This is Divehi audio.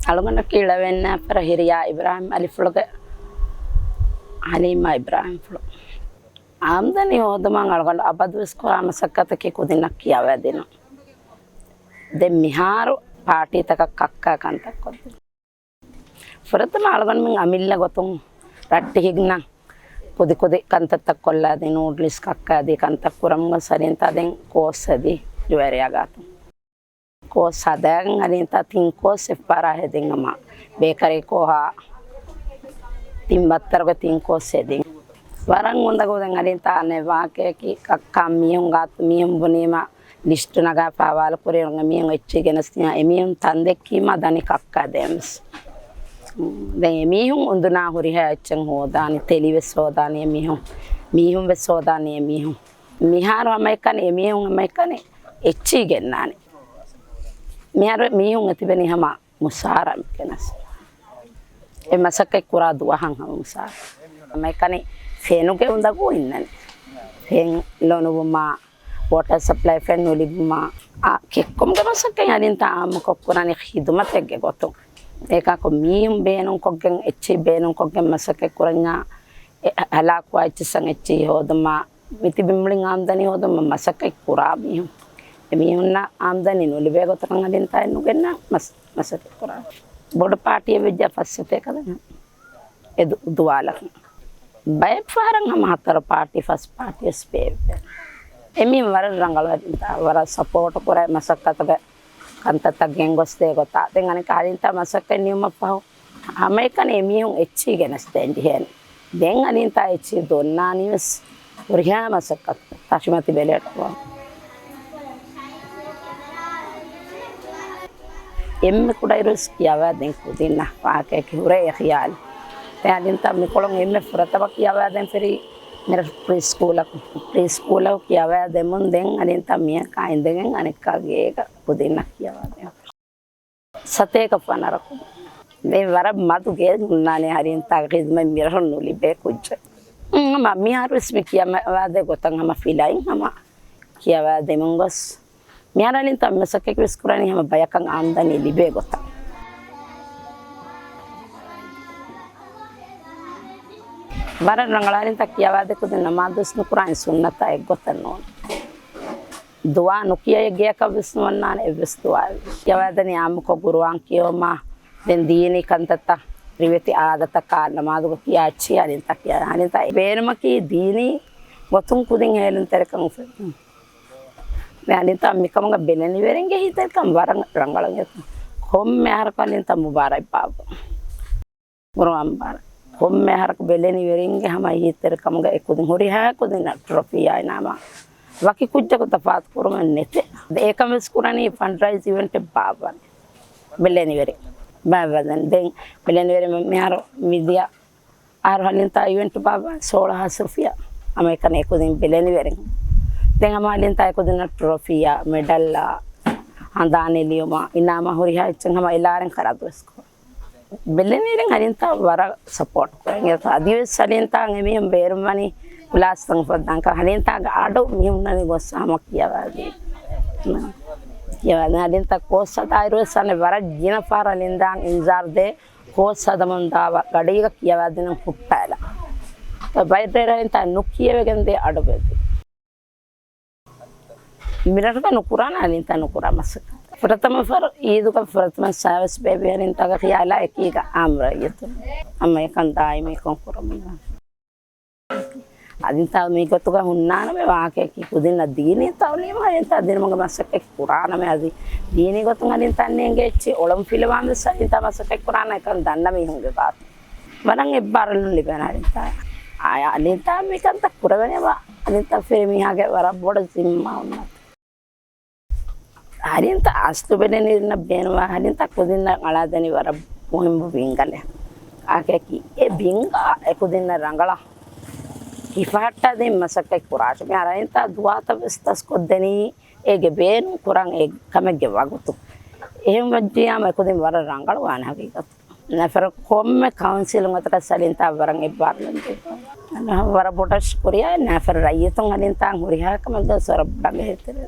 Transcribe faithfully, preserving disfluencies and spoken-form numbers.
އަޅުގަނޑަކީ ޅެވެންނައިފަރަށް ހިރިޔާ އިބްރާހިމް އަލިފުޅުގެ ހަލީމާ އިބްރާހިމްފުޅު. އާމްދަނީ ހޯދުމަށް އަޅުގަނޑު އަބަދުވެސް ކުރާ މަސައްކަތަކީ ކުދިންނަށް ކިޔަވައިދިނުން. ދެން މިހާރު ޕާޓީތަކަށް ކައްކާ ކަންތައް ކޮށްދިނުން. ފުރަތަމަ އަޅުގަނޑުމެން އަމިއްލަ ގޮތުން ރައްޓެހިންނަށް ކުދިކުދި ކަންތައްތައް ކޮށްލާދީ، ނޫޑްލްސް ކައްކާދީ ކަންތައް ކުރަމުން ގޮސް އަރިންތާ ދެން ކޯސް ހެދީ ޖުވޭރިއާ ގާތުން. ކޯސް ހަދާގެން އަރިންތާ ތިން ކޯސް އެއްބާރާ ހެދިން ހަމަ ބޭކަރީ ކޯހާ ތިން ބައްތަރުގެ ތިން ކޯސް ހެދިން. ވަރަށް އުނދަގޫ ދެން އަރިންތާ އަނެއް ވާހަކައަކީ ކައްކާ މީހުން ގާތު މީހުން ބުނީމަ ލިސްޓު ނަގާފަ ހަވާލު ކުރިއިރު އެމީހުން އެއްޗެއް ގެނެސްދިޔަ އެމީހުން ތަން ދެއްކީމަ ދަނީ ކައްކާ ދޭން ވެސް. ދެން އެމީހުން އުނދުނާ ހުރިހާ އެއްޗެއް ހޯދާނީ، ތެލިވެސް ހޯދާނީ އެމީހުން، މީހުން ވެސް ހޯދާނީ އެމީހުން. މިހާރު ހަމައެކަނި އެމީހުން ހަމައެކަނި އެއްޗެއް ގެންނާނީ. މިހާރު މީހުން އެތިބެނީ ހަމަ މުސާރަ ގެނެސް. އެ މަސައްކަތް ކުރާ ދުވަހަށް ހަމަ މުސާރަ. ހަމައެކަނި ފެނުގެ އުނދަގޫ އިންނަނީ. ފެން ލޮނުވުމާ، ވޯޓަރ ސަޕްލައި ފެން ނުލިބުމާ، އާ، ކެއްކުމުގެ މަސައްކަތް އަރިންތާ އާއްމުކޮށް ކުރާނީ ޚިދުމަތެއްގެ ގޮތުން. އޭކަކު މީހުން ބޭނުންކޮށްގެން، އެއްޗެއް ބޭނުންކޮށްގެން މަސައްކަތް ކުރަންޏާ، އެ، ހަލާކުވާ އެއްޗިއްސަށް އެއްޗެއް ހޯދުމާ، މިތިބި މުޅިން އާމްދަނީ ހޯދުމަށް މަސައްކަތް ކުރާ މީހުން. އެމީހުންނަށް އާމްދަނީ ނުލިބޭ ގޮތަކަށް އަރިންތާ އެއް ނުގެންނަ މަސް، މަސައްކަތް ކުރާ. ބޮޑު ޕާޓީއެއް ވެއްޖާ ފަސް ސަތޭކަ ދެން އެ ދު، ދުވާލަކުން. ބައެއް ފަހަރަށް ހަމަ ހަތަރު ޕާޓީ، ފަސް ޕާޓީ ވެސް ބޭއްވޭ. އެމީހުން ވަރަށް ރަނގަޅު އަރިންތާ، ވަރަށް ސަޕޯޓު ކުރޭ މަސައްކަތުގެ ކަންތައްތައް ގެންގޮސްދޭ ގޮތާ. ދެން އަނެއްކާ އަރިންތާ މަސައްކަތް ނިމުމަށްފަހު ހަމައެކަނި އެމީހުން އެއްޗި ގެނެސްދޭން ޖެހޭނެ. ދެން އަރިންތާ އެއްޗި ދޮންނާނީ ވެސް ހުރިހާ މަސައްކަތު ތަށިމަތި ބެލެޓް ކުރަން. އެންމެ ކުޑައިރުވެސް ކިޔަވާ ދެން ކުދިންނަށް ވާހަކައަކީ ހުރޭ އެ ޚިޔާލު. ދެން އަރިންތާ މިކޮޅުން އެންމެ ފުރަތަމަ ކިޔަވާ ދެން ފެރީ މިރަށު ޕްރީ ސްކޫލަކު. ޕްރީ ސްކޫލަކު ކިޔަވާ ދެމުން ދެން އަރިންތާ މިއަކާ އިނދެގެން އަނެއްކާ ގޭގަ ކުދިންނަށް ކިޔަވާ ދެން. ސަތޭކަ ފަނަރަކު. ދެން ވަރަށް މަދު ގޭ ހުންނާނެ އަރިންތާގެ ޚިދުމަތް މިރަށުން ނުލިބޭ ކުއްޖެއް. ހަމަ މިހާރުވެސް މި ކިޔަވާދޭ ގޮތަށް ހަމަ ފިލައިން ހަމަ ކިޔަވާ ދެމުން ގޮސް. މިހާރު އަރިންތާ މަސައްކަތްވެސް ކުރަނީ ހަމަ ބަޔަކަށް އާމްދަނީ ލިބޭ ގޮތަށް. ވަރަށް ރަނގަޅަށް އަރިންތާ ކިޔަވާދޭ ކުދިން ނަމާދުވެސް ނުކުރާނީ ސުންނަތާ އެއްގޮތަށް ނޫން. ދުޢާ ނުކިޔައި ގެއަކަށް ވެސް ނުވަންނާނެ އެއްވެސް ދުޢާއެއް. ކިޔަވާދެނީ އާއްމުކޮށް ޤުރުއާން ކިޔެވުމާ، ދެން ދީނީ ކަންތައްތައް، ރިވެތި އާދަތަކާ، ނަމާދުގަ ކިޔާ އެއްޗިހި އަރިންތާ ކިޔާ. އަރިންތާ ބޭނުމަކީ ދީނީ ގޮތުން ކުދިން ހޭލުންތެރިކަން އުފެދުން. ދެން އަރިންތާ މިކަމުގަ ބެލެނިވެރިންގެ ހިތެރިކަން ވަރަށް ރަނގަޅު. ކޮންމެ އަހަރަކު އަރިންތާ މުބާރާތް ބާއްވަ. ޤުރުއާން ބާރަ. ކޮންމެ އަހަރަކު ބެލެނިވެރިންގެ ހަމަ އެހީތެރިކަމުގަ އެކުދިން ހުރިހާ ކުދިންނަށް ޓްރޮފީއާ އިނާމާ ވަކި ކުއްޖަކު ތަފާތު ކުރުމެއް ނެތޭ. އެކަން ވެސް ކުރަނީ ފަންޑްރައިޒް އިވެންޓެއް ބާއްވަން. ބެލެނިވެރި. ބާއްވަދެން. ދެން ބެލެނިވެރި މިހާރު މިދިޔަ އަހަރު ހަލިންތާ އިވެންޓް ބާއްވަން ސޯޅަ ހާސް ރުފިޔާ. ހަމައެކަނި އެކުދިން ބެލެނިވެރިން. ދެން ހަމަ ހަލިންތާ އެކުދިންނަށް ޓްރޮފީއާ، މެޑަލްއާ، ހަނދާނެ ލިޔުމާ، އިނާމާ ހުރިހާ އެއްޗެއް ހަމަ އެލާރެން ޚަރަދުވެސް ކުރަން. ބެލެނިވެރިން ހަލިންތާ ވަރަށް ސަޕޯޓް ކުރަން. އަދިވެސް ހަލިންތާ އެމީހުން ބޭރުން ވަނީ ކްލާސްތައް އުފައްދާން. ކަ ހަލިންތާގެ އަޑު މީހުންނަނީ ގޮސް ހަމަ ކިޔަވާދީ. ކިޔަވާދީ ހަލިންތާ ކޯސް ހަދާއިރުވެސް އަނެއް ވަރަށް ގިނަ ފަހަރަށް ހަލިންތާ އިންޒާރު ދޭ ކޯސް ހަދަމުން ދާ ގަޑީގަ ކިޔަވާދިނުން ހުއްޓާލާ. ބައި ޑްރައިވަރުންތާ ނުކިޔެވިގެން ދޭ އަޑު ބެދި. މިރަށުގަ ނުކުރާނެ އަރިންތާ ނުކުރާ މަސައްކަތް. ފުރަތަމަ ފަހަރު އީދުގަ ފުރަތަމަ ސާވެސް ބޭބީ އަރިންތާގެ ޚިޔާލާ އެކީގަ އާއްމު ރައްޔިތުން ހަމައެކަނި ދާއިމީކޮށް ކުރަމުން. އަދިންތާ މިގޮތުގަ ހުންނާނަމޭ ވާހަކައަކީ ކުދިންނަށް ދީނީ ތައުލީމު އަދިންތާ ދިނުމުގެ މަސައްކަތް ކުރާނަމޭ އަދި ދީނީ ގޮތުން އަދިންތާ ނޭނގޭ އެއްޗެއް އޮޅަން ފިލަވާން ވެސް އަދިންތާ މަސައްކަތް ކުރާނަ އެކަން ދަންނަ މީހުންގެ ގާތު. ވަރަށް އެއްބާރުލުން ލިބޭނެ އަދިންތާ. އާ، އަދިންތާ މިކަންތައް ކުރެވެނީ ވާ އަދިންތާ ފިރިމީހާގެ ވަރަށް ބޮޑު ޒިންމާ އޮންނަ. އަރިންތަ އަސްލު ބެލެނިވެރިންނަށް ބޭނުންވާ އަރިންތަ ކުދިންނަށް އަޅާދެނީ ވަރަށް މުހިއްމު ބިންގަލެއް. އާކެކި އެ ބިންގާ އެކުދިންނަށް ރަނގަޅަށް ހިފަހައްޓާދޭން މަސައްކަތް ކުރާށޭ. މި އަރިންތަ ދުވާތައް ވެސް ދަސްކޮށްދެނީ އޭގެ ބޭނުން ކުރަން އެ ކަމެއްގެ ވަގުތު. އެހެން ވެއްޖިޔާމަ އެކުދިން ވަރަށް ރަނގަޅުވާނެ ހަގީގަތު. ނަފަރު ކޮންމެ ކައުންސިލުން އަތަކަށް ސަލީންތާ ވަރަށް އެއްބާރުލުން ދީފަ. ވަރަށް ބޮޑަށް ޝުކުރިޔާ. ނަފަރު ރައްޔިތުން އަލިންތާ ހުރިހާ ކަމެއްގަ ވަރަށް ބޮޑަށް އެހީތެރި.